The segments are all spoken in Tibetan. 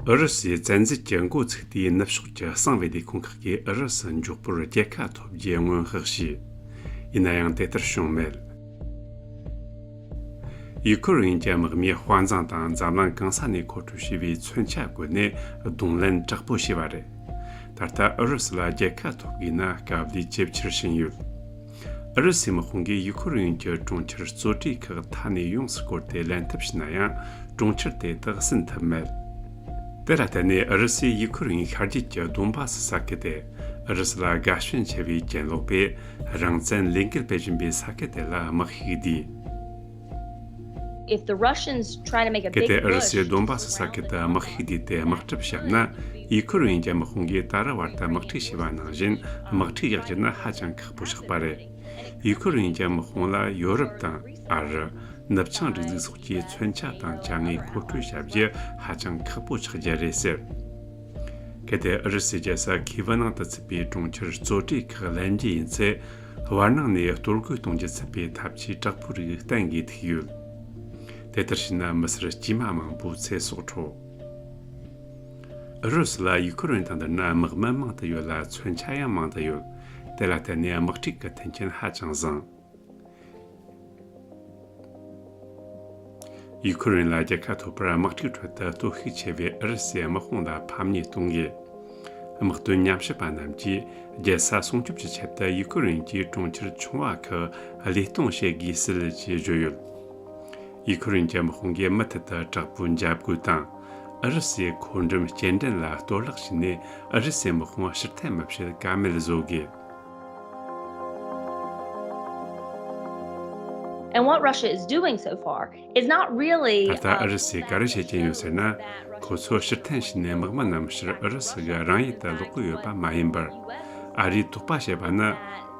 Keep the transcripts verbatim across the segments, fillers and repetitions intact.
ཨུ་རུ་སུའི་བཙན་འཛུལ་གྱི་འགོ་ཚུགས་དུས་ནུབ་ཕྱོགས་ཀྱི་གསང་བའི་ལས་ཁུངས་ཁག་གིས་ཨུ་རུ་སུ་མགྱོགས་པོར་རྒྱལ་ཁ་ཐོབ་རྒྱུའི་སྔོན་དཔག་བྱས། ཡིན་ན་ཡང་དེ་ལྟར་བྱུང་མེད། ཡུ་ཁུ་རེན་གྱི་དམག་མིས་དཔའ་མཛངས་དང་འཛམ་གླིང་གང་ས་ནས་མཁོ་སྤྲོད་བྱས་པའི་མཚོན་ཆ་བཀོལ་ནས་གདོང་ལེན་དྲག་པོ་བྱས་པ་རེད། ད་ལྟ་ཨུ་རུ་སུ་ལ་རྒྱལ་ཁ་ཐོབ་དགོས་ན་དཀའ་ལས་ཇེ་ཆེར་ཕྱིན་ཡོད། ཨུ་རུ་སུའི་དམག་དཔུང་གིས་ཡུ་ཁུ་རེན་གྱི་གྲོང་ཁྱེར་གཙོ་གྲས་ཁག་མཐའ་ནས་ཡོངས་སུ་བསྐོར་ཏེ་ལེན་ཐབས་བྱས་ན་ཡང་། གྲོང་ཁྱེར་དེ་དག་ཟིན་ཐུབ་མེད། དེ་ལ་བརྟེན་ནས་ཨུ་རུ་སུས་ཡུ་ཁུ་རེན་ཤར་རྒྱུད་ཀྱི་དོན་སྦ་སི་ས་ཁུལ་དེ་ཨུ་རུ་སུ་ལ་དགའ་ཞེན་ཆེ་བའི་གྱེན་ལོག་པས་རང་བཙན་ལས་འགུལ་སྤེལ་བཞིན་པའི་ས་ཁུལ་དེ་ལ་དམག་ཤུགས་བསྡུས། If the Russians try to make a གལ་ཏེ་ཨུ་རུ་སུས་དོན་སྦ་སི་ས་ཁུལ་དུ་དམག་ཤུགས་བསྡུས་ཏེ་དམག་འཁྲུག་བཤམས་ན། ཡུ་ཁུ་རེན་གྱི་དམག་དཔུང་གིས་ད་རེས་བར་དུ་དམག་འཁྲུག་བྱས་པ་ནང་བཞིན་དམག་འཁྲུག་བཞག་རྒྱུ་ནི་ཧ་ཅང་ཁག་པོ་ཆགས་པ་རེད། ཡུ་ཁུ་རེན་གྱི་དམག་དཔུང་ལ་ཡོ་རོབ་དང་ཨ་རི། ནུབ་བྱང་སྒྲིག་འཛུགས་སོགས་ཀྱིས་མཚོན་ཆ་དང་དྲ་ངོས་མཁོ་སྤྲོད་བྱ་རྒྱུ་ཧ་ཅང་ཁག་པོ་ཆགས་རྒྱུ་རེད་ཟེར། གལ་ཏེ་ཨུ་རུ་སུས་རྒྱལ་ས་ཁི་ཝི་ནང་དུ་ཚུད་པའི་གྲོང་ཁྱེར་གཙོ་གྲས་ཁག་ལེན་རྒྱུ་ཡིན་ཚེ། བར་སྣང་ནས་གཏོར་རྒོལ་གཏོང་རྒྱུ་ཚུད་པའི་ཐབས་ཇུས་དྲག་པོ་རིགས་གཏན་འཁེལ་ཐུབ་ཡོད། དེ་ལྟར་བྱས་ན་མི་སེར་དཀྱུས་མ་མང་པོའི་ཚེ་སྲོག་འཕྲོག་ཨུ་རུ་སུ་ལ་ཡུ་ཁུ་རེན་དང་བསྡུར་ན་དམག་མི་མང་དུ་ཡོད་ལ། མཚོན་ཆ་ཡང་མང་དུ་ཡོད། དེ་ལ་བརྟེན་ནས་དམག་འཁྲུག་གི་མཐུན་རྐྱེན་ཧ་ཅང་བཟང་། ཡུ་ཁུ་རེན་ལ་རྒྱལ་ཁ་ཐོབ་པར་དམག་འཁྲུག་ཁྲོད་དུ་སྟོབས་ཤུགས་ཆེ་བའི་ཨུ་རུ་སུའི་དམག་དཔུང་ལ་ཕམ་ཉེས་གཏོང་གི། དམག་དོན་ཉམས་ཞིབ་པ་རྣམས་ཀྱིས་རྒྱལ་ས་སྲུང་སྐྱོབ་ཀྱི་ཆེད་དུ་ཡུ་ཁུ་རེན་གྱི་གྲོང་ཁྱེར་ཆུང་བ་ཁག་བློས་གཏོང་བྱེད་དགོས་སྲིད་ཅེས་བརྗོད་ཡོད། ཡུ་ཁུ་རེན་གྱི་དམག་དཔུང་གིས་མུ་མཐུད་དུ་དྲག་པོའི་འཇབ་རྒོལ་དང་། ཨུ་རུ་སུའི་མཁོ་འགྲུབ་སྐྱེལ་འདྲེན་ལ་གཏོར་བརླག་བྱས་ནས། ཨུ་རུ་སུའི་དམག་དཔུང་ཕྱིར་འཐེན་མི་བྱེད་ཀ་མེད་བཟོ་དགོས། And what Russia is doing so far is not really, ད་ལྟ་ཨུ་རུ་སུས་ག་རེ་བྱེད་ཀྱིན་ཡོད་ཟེར་ན། ཁོ་ཚོ་ཕྱིར་འཐེན་བྱས་ནས་དམག་མི་རྣམས་ཕྱིར་ཨུ་རུ་སུ་གི་རང་ཡུལ་དུ་ལོག་གི་ཡོད་པ་མ་ཡིན་པར། ཨ་རིས་དོགས་པ་བྱེད་པ་ནི།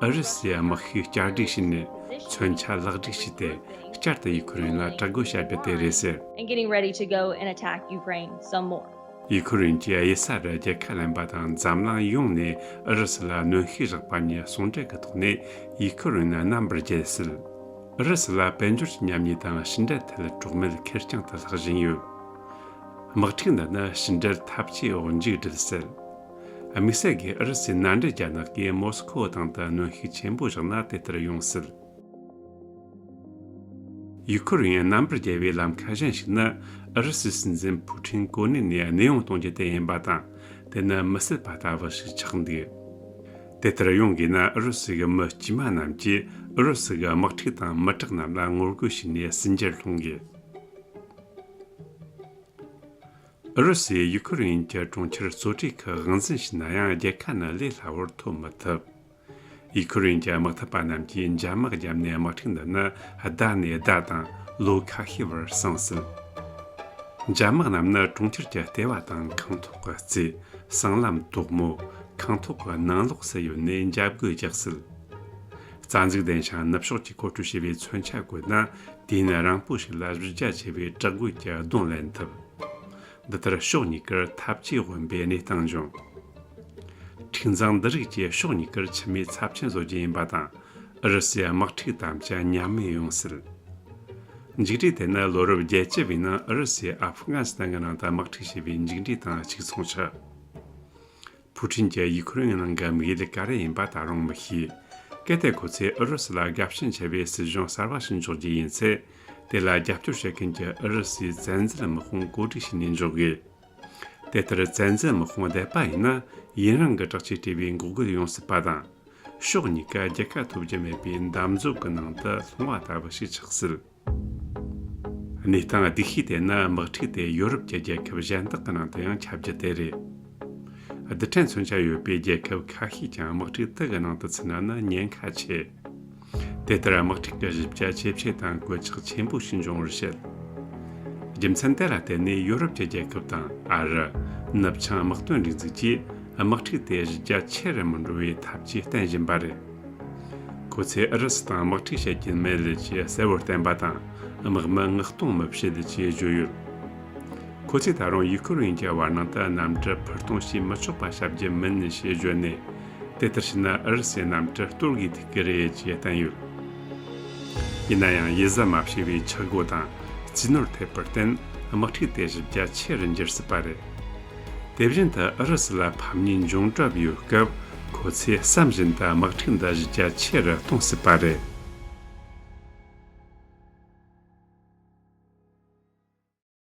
ཨུ་རུ་སུའི་དམག་ཤུགས་བསྐྱར་སྒྲིག་བྱས་ནས་མཚོན་ཆ་ལེགས་སྒྲིག་བྱས་ཏེ། བསྐྱར་དུ་ཡུ་ཁུ་རེན་ལ་དྲག་རྒོལ་བྱ་རྒྱུ་དེ་རེད་ཟེར། And getting ready to go and attack Ukraine some more. ཡུ་ཁུ་རེན་གྱིས་དབྱི་སར་རྒྱལ་ཁ་ལེན་པ་དང་། འཛམ་གླིང་ཡོངས་ནས་ཨུ་རུ་སུ་ལ་གནོན་ཤུགས་བཞག་པ་གཉིས་ཟུང་འབྲེལ་གྱི་ཐོག་ནས་ཡུ་ཁུ་རེན་རྣམ་པར་རྒྱལ་སྲིད། ཨུ་རུ་སུ་ལ་དཔལ་འབྱོར་གྱི་ཉམས་ཉེས་དང་ཕྱི་འབྲེལ་ཐད་གྲོགས་མེད་ཁེར་རྐྱང་དུ་ལྷག་བཞིན་ཡོད། དམག་འཁྲུག་འདི་ནི་ཕྱི་འབྲེལ་འཐབ་ཇུས་འོག་མཇུག་སྒྲིལ་སྲིད། དམིགས་བསལ་གྱིས་ཨུ་རུ་སུའི་མནའ་འབྲེལ་རྒྱལ་ནག་གིས་མོ་སི་ཁོ་དང་དུ་གནོན་ཤུགས་ཆེན་པོ་བཞག་ན་དེ་ལྟར་ཡོང་སྲིད། ཡུ་ཁུ་རེན་རྣམ་པར་རྒྱལ་བའི་ལམ་ཁ་གཞན་ཞིག་ནི། ཨུ་རུ་སུའི་སྲིད་འཛིན་ཕུ་ཁྲིན་གོ་གནས་ནས་གནས་དབྱུང་གཏོང་རྒྱུ་དེ་ཡིན་པ་དང་། དེ་ནི་མི་སྲིད་པ་ལྟ་བུ་ཞིག་ཆགས་འདུག་དེ་ལྟར་ཡོང་དགོས་ན། ཨུ་རུ་སུ་གི་མི་དཀྱུས་མ་རྣམས་ཀྱིས་ཨུ་རུ་སུ་གི་དམག་འཁྲུག་དང་མི་དྲག་རྣམས་ལ་ངོ་རྒོལ་བྱས་ནས་ཟིན་རྒྱུར་སློང་དགོས། ཨུ་རུ་སུས་ཡུ་ཁུ་རེན་གྱི་གྲོང་ཁྱེར་གཙོ་གྲས་ཁག་དབང་འཛིན་བྱས་ན་ཡང་། རྒྱལ་ཁ་ནི་ལས་སླ་བོར་ཐོབ་མི་ཐུབ། ཡུ་ཁུ་རེན་གྱི་དམག་འཐབ་པ་རྣམས་ཀྱིས་འཇབ་དམག་བརྒྱབ་ནས་དམག་འཁྲུག་འདི་ནི་བརྡ་ནས་བརྡ་དང་ལོ་ཁ་ཤས་བར་སོང་སྲིད། འཇབ་དམག་རྣམས་ནི་གྲོང་ཁྱེར་གྱི་ལྟེ་བ་དང་ཁང་ཐོག་གི་རྩེ། སྲང་ལམ་དོག་མོ། ཁང་ཐོག་གི་ནང་ལོགས་སུ་ཡོད་ནས་འཇབ་རྒོལ་རྒྱག་སྲིད། རྩ་འཛུགས་ལྡན་ཞིང་ནུབ་ཕྱོགས་ཀྱིས་མཁོ་སྤྲོད་བྱས་པའི་མཚོན་ཆ་བཀོལ་ན། དུས་ཡུན་རིང་པོ་ཞིག་ལ་གཞི་རྒྱ་ཆེ་བའི་དྲག་རྒོལ་གྱི་གདོང་ལེན་ཐུབ། འདི་ལྟར་ཕྱོགས་གཉིས་ཀར་འཐབ་ཇུས་དབེན་པའི་གནས་སྟངས་འབྱུང་། འཁྲུག་འཛིང་འདི་རིགས་ཀྱིས་ཕྱོགས་གཉིས་ཀར་འཆི་རྨས་ཚབས་ཆེན་བཟོ་རྒྱུ་ཡིན་པ་དང་། ཨུ་རུ་སུའི་དམག་འཁྲུག་དམ་བཅའ་ཉམས་དམས་ཡོང་སྲིད། མཇུག་འབྲས་དེ་ནི་ལོ་རབས་བརྒྱད་ཅུ་བའི་ནང་ཨུ་རུ་སུས་ཨབ་གྷ་ནི་སི་ཐན་གྱི་ནང་དུ་དམག་འཁྲུག་བྱས་པའི་མཇུག་འབྲས་དང་གཅིག་མཚུངས་ཆགས། ཕུ་ཁྲིན་གྱི་ཡུ་ཁུ་རེན་ནང་གི་དམིགས་ཡུལ་ག་རེ་ཡིན་པ་ད་རུང་མི་ཤེས། གལ་ཏེ་ཁོ་ཚོས་ཨུ་རུ་སུ་ལ་དགའ་ཞེན་ཆེ་བའི་སྲིད་གཞུང་གསར་བ་ཞིག་འཇོག་རྒྱུ་ཡིན་ཚེ། དེ་ལ་རྒྱབ་སྐྱོར་བྱེད་མཁན་གྱི་ཨུ་རུ་སུའི་བཙན་འཛུལ་དམག་དཔུང་བཀོད་སྒྲིག་བྱས་ནས་འཇོག་དགོས། དེ་ལྟར་བཙན་འཛུལ་དམག་དཔུང་བསྡད་པ་ཡིན་ན། ཡུན་རིང་གི་དྲག་ཆས་སྤྲས་པའི་འགོག་རྒོལ་ཡོང་སྲིད་པ་དང་། ཕྱོགས་གཉིས་ཀ་རྒྱལ་ཁ་ཐོབ་རྒྱུ་མེད་པའི་འདམ་རྫབ་ཀྱི་ནང་དུ་ལྷུང་བ་ལྟ་བུ་ཞིག་ཆགས་སྲིད། གནས་སྟངས་སྡུག་ཤོས་དེ་ནི་དམག་འཁྲུག་དེ་ཡོ་རོབ་ཀྱི་རྒྱལ་ཁབ་གཞན་དག་གི་ནང་དུ་ཡང་ཁྱབ་རྒྱུ་དེ་རེད། རྡུལ་ཕྲན་མཚོན་ཆ་ཡོད་པའི་རྒྱལ་ཁབ་ཁ་ཤས་ཀྱང་དམག་འཁྲུག་དེ་གི་ནང་དུ་ཚུད་ན་ནི་ཉེན་ཁ་ཆེ། དེ་ལྟར་དམག་འཁྲུག་གི་གཞི་རྒྱ་ཇེ་ཆེ་དང་གོད་ཆག་ཆེན་པོ་ཞིག་འབྱུང་བར་བཤད། རྒྱུ་མཚན་དེ་ལ་བརྟེན་ནས་ཡོ་རོབ་ཀྱི་རྒྱལ་ཁབ་དང་ཨ་རི། ནུབ་བྱང་དམག་དོན་སྒྲིག་འཛུགས་ཀྱིས་དམག་འཁྲུག་དེ་གཞི་རྒྱ་ཆེ་རུ་མི་འགྲོ་བའི་ཐབས་ཇུས་བསྟེན་བཞིན་པ་རེད། ཁོ་ཚོས་ཨུ་རུ་སུ་དང་དམག་འཁྲུག་བྱེད་ཀྱིན་མེད་ཅེས་གསལ་བོར་བསྟན་པ་དང་། དམག་མི་མངགས་གཏོང་མི་བྱེད་ཅེས་བརྗོད་ཡོད། ཁོ་ཚོས་ད་རུང་ཡུ་ཁུ་རེན་གྱི་བར་སྣང་དུ་གནམ་གྲུ་ཕུ་གཏོང་བྱེད་མི་ཆོག་པ་བྱ་རྒྱུ་མིན་ཞེས་བརྗོད་ནས། དེ་ལྟར་བྱས་ན་ཨུ་རུ་སུའི་གནམ་གྲུ་གཏོར་དགོས་ཐུག་གི་རེད་ཅེས་བསྟན་ཡོད། ཡིན་ན་ཡང་ཡིད་གཟབ་མ་བྱས་པའི་ཆག་སྒོ་དང་རྩིས་ནོར་ཐེབས་པར་བརྟེན། དམག་འཁྲུག་དེ་གཞི་རྒྱ་ཆེ་རུ་འགྱུར་སྲིད་པ་རེད། དེ་བཞིན་དུ་ཨུ་རུ་སུ་ལ་ཕམ་ཉེས་འབྱུང་གྲབས་ཡོད་སྐབས། ཁོ་ཚོས་བསམ་བཞིན་དུ་དམག་འཁྲུག་འདི་གཞི་རྒྱ་ཆེ་རུ་གཏོང་སྲིད་པ་རེད།